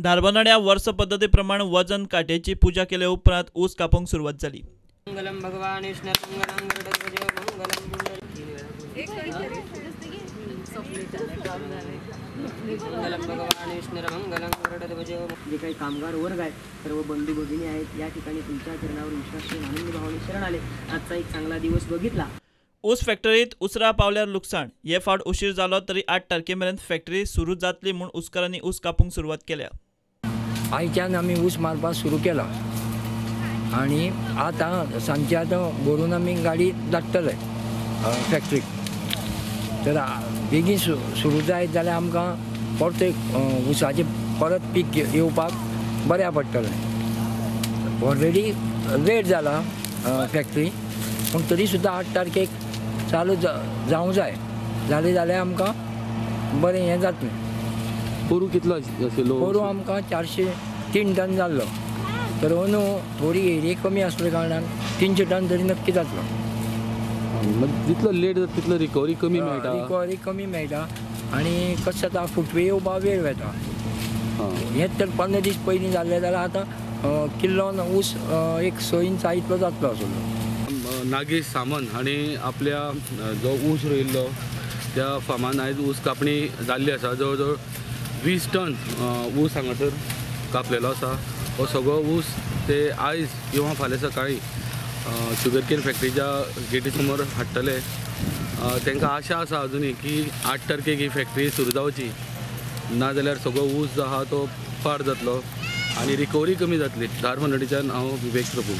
धारबांदोड्या वर्स पद्दती प्रमाण वजन काट्याची पुजा केले उपरांत ऊस कापूंक सुरवात जाली. मंगलम भगवान विष्णु मंगलम गरुडध्वज मंगलम मंगलम भगवान विष्णु मंगलम गरुडध्वज. जे काही कामगार वर्ग आहेत, सर्व बंधू भगिनी आहेत, या ठिकाणी तुमच्या चरणावर विश्वास ठेवून आनंद भावाने शरण आले. आजचा एक चांगला दिवस बघितला. ऊस फॅक्टरीत उसरा पावल्यार लुकसाण. हे फावट उशीर जालो तरी 8 तारखे मेरेन फॅक्टरी सुरू जातली म्हूण ऊसकारांनी ऊस कापूंक सुरवात केल्या. आयच्यान आमी ऊस मारपाक सुरू केला आनी आतां सांजचे आतां भरून आमी गाडी धाडटले फॅक्टरीक. तर बेगीन सुरू जायत जाल्यार आमकां परत एक ऊसाचें परत पीक येवपाक बऱ्याक पडटलें. ऑलरेडी लेट जाला फॅक्टरी, पूण तरी सुद्दां 8 तारखेक चालू जावंक जाय. जालें जाल्यार आमकां बरें हें जातलें. पोरू कितलो आशिल्लो? पोरू आमकां 403 टन जाल्लो, तर अंदू थोडी एरिया कमी आसल्या कारणान 300 टन तरी नक्की जातलो. जितलो लेट जाता तितलो रिकवरी कमी मेळटा. रिकवरी कमी मेळटा आनी कशें जाता, फुटवे येवपाक वेळ वता. हें तर 15 दीस पयलीं जाल्लें जाल्यार आतां किल्लोन ऊस एक 6 इंचा इतलो जातलो आसलो. नागेश सामंत हांणी आपल्या जो ऊस रोयिल्लो त्या फार्मान आयज ऊस कापणी जाल्ली आसा. जवळ जवळ 20 टन ऊस हांगासर कापलेलो आसा. हो सगळो ऊस ते आयज किंवा फाल्यां सकाळीं शुगरकेन फॅक्टरीच्या गेटी समोर हाडटले. तांकां आशा आसा अजुनूय की 8 तारखेक ही फॅक्टरी सुरू जावची, ना जाल्यार सगळो ऊस जो आहा तो पाड जातलो आनी रिकवरी कमी जातली. धारबांदोडेच्यान हांव विवेक प्रभू.